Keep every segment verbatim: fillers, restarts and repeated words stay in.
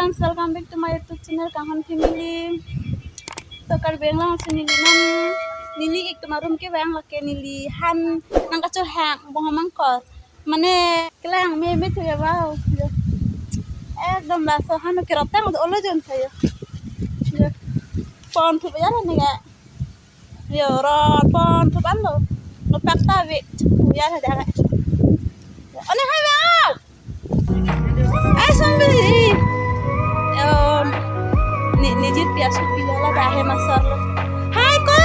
Welcome back to my YouTube channel, Kanghon Family. So, Karbi Anglong si neli non, neli ik tuma room kevang lake neli han nangkachor hang Bonghomangkor. Mane kelang me me thuya wow. Jo. Ekdom laso han kerotang do olo jon thayo. Jo. Pon thup ya ne ga. Yo ro pon thup an lo. Lo pak ta ve. Thuya tha ja. Ani hai wow. Ai song beli. Em, ni ni jit pia su pilo la da he masar lo. Hai ko.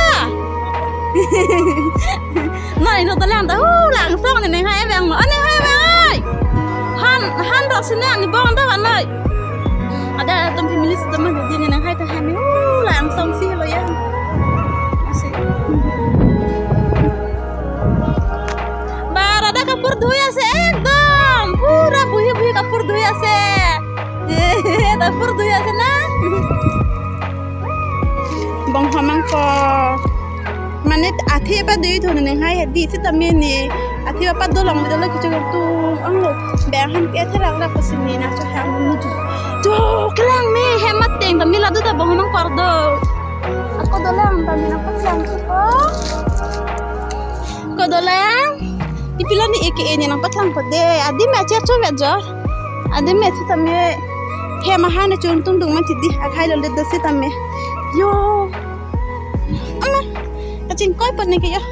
Noi no dolang ta hu langsong neneng hai vang lo. Ani hai vang oi. Han han rok sini ani bong ta van noi. Ada atum family sita mah jadi neneng hai ta hai hu langsong si lo ya. Masih. Ba, rada kapur dhui ase ekdom. Pura buhi buhi kapur dhui ase. Eh, kapur dhui ase na. Bonghomangkor. Mane athe apa dhui thon neneng hai di sita mene. Athe apa dolong dolo kichung tung anglo. Bang han ke athe lang la ko sini na cho hang muju. Jo, kelang me hemat teng ta mila do ta Bonghomangkor do. Ako dolang ta mina ko lang ko. Ko dolang. Ipilo ni eke ene nangpaklang ko de. Adi me acher chu vet jo. Adi me sita me. He mahan chun tung dung man ti di. Akhai lo le do sita me. Yo. Ama. Kachingkoi pot ne ke yo.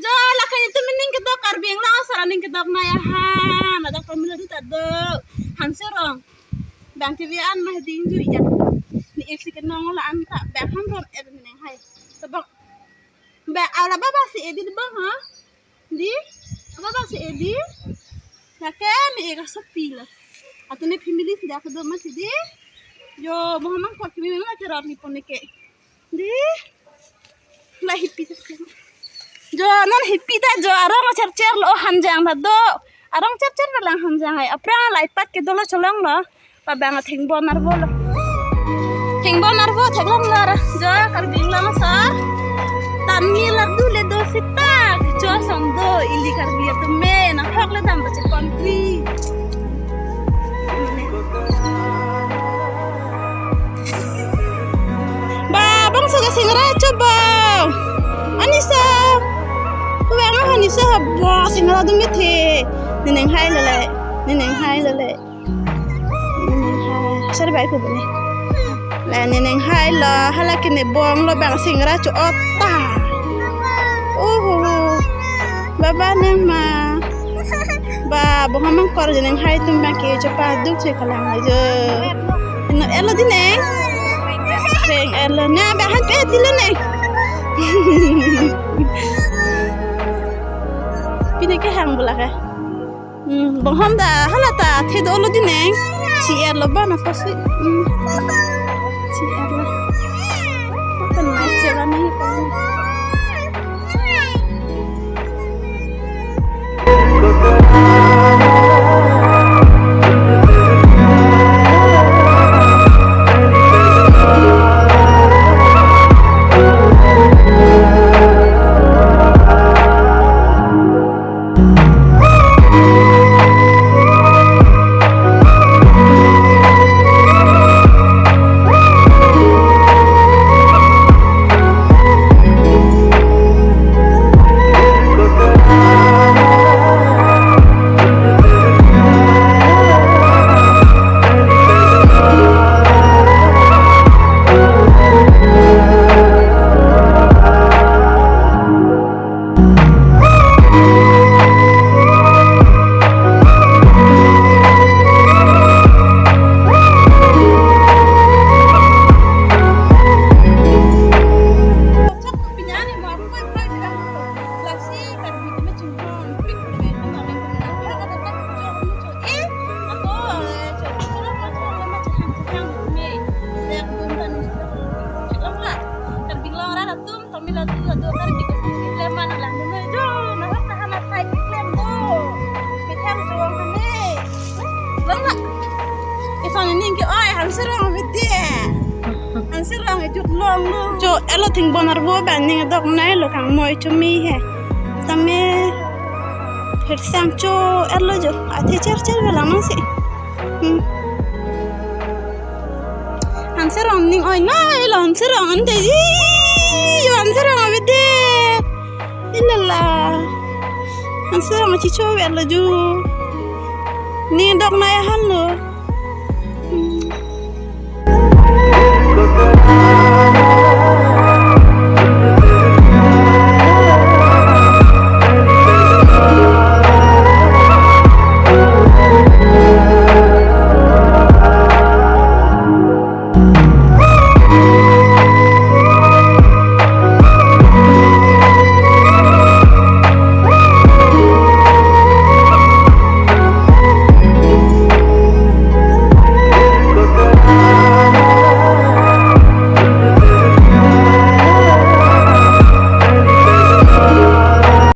Jo, lake itum ning kedok Karbi Anglong asar aning kedok nai ahan, ajak pamela du ta do. Hanserong. Bang T V an mah ding ju ya. Ni eksi ke nong la an ta. Bang ham rom er neneng hai. To bang. Bang ala baba si edi bang ha. Di. Baba si edi. Lake ni eka sopi la. Atuni family si dak do mah si di. Jo, Bonghomangkor kimi mah ke ror ni pon ke. Di. La hipi ta. Jo, non hipi ta jo, arong cher cher lo hanjang ta do. Arong cher cher ta lang hanjang ai. Aphrang lai pat ke dolo cholong lo. Pabang athingbon arvo lo. Thingbon arvo theklong lo ra. Jo, Karbi Anglong asar. Tani la du le do sita. Jo song do ili Karbi atum me na thok le dam ta chekon kri. Ba, bangso ke singra cho ba. Anisa. Kuwe nga anisa ha ba singra do mithe. Neneng hai lele. Neneng hai lele. Neneng hai. Sar bai ko bune. La neneng hai lo hala kene bong lo bang singra cho ot ta. Oho. Baba neng ma. Ba, Bonghomangkor jeneng hai tum bang ke chepaduk che kalang ajo. No elo di neng. Reng elo. Na ba han pe ti lo neng. Pine ke hang bula ke. Hmm, Bonghom ta hala ta the dolo di neng. Si er lo ba na pasi. Hmm. Si er lo. Apa na sila ni ko. Cho-etlo thing bon arvo abang ning doknei lo kangmoi chumi he. Tame phersang cho-etlo jo. Athe cher cher velang nang si. Hmm. Hanserong ning oi nai lo hanserong ante ji. Yo hanserong avedet. Ilala. Hanserong chicho-etlo jo. Ning doknei han lo. Hmm.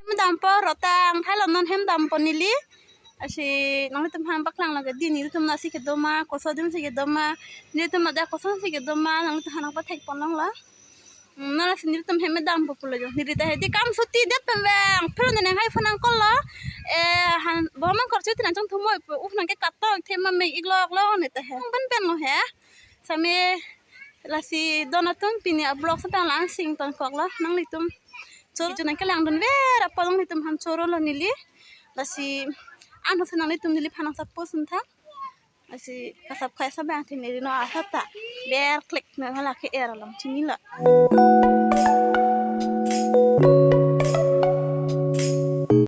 Hem dampo rotang, thailo non hem dampo neli. Lasi nanglitum aphan paklang lage di, nelitum nasi kedo ma, koso adim si kedo ma, nelitum ada koson si kedo ma, nanglitum aphan nangpathek pon longlo. Hmm, non lasi nelitum hem dampo pulo jo. Neli ta hedi kam suti det pen vang. Phero ne nang hai phone nang call lo. Eh, han bo man korchu tinan chong thumoi pu. Uf nang ke katong thema me iglok lo ne ta he. Pen pen lo he. Same lasi don atum pini a-vlog sa tang lang sing ton kok lo nanglitum. Choro chu nang kelang dun ver apot nanglitum aphan choro lo neli. Lasi ano sa nanglitum neliphan nang support sun tha. Lasi kasap khai sa bang thini rino asap ta. Ber klik na hala ke er along chini lo.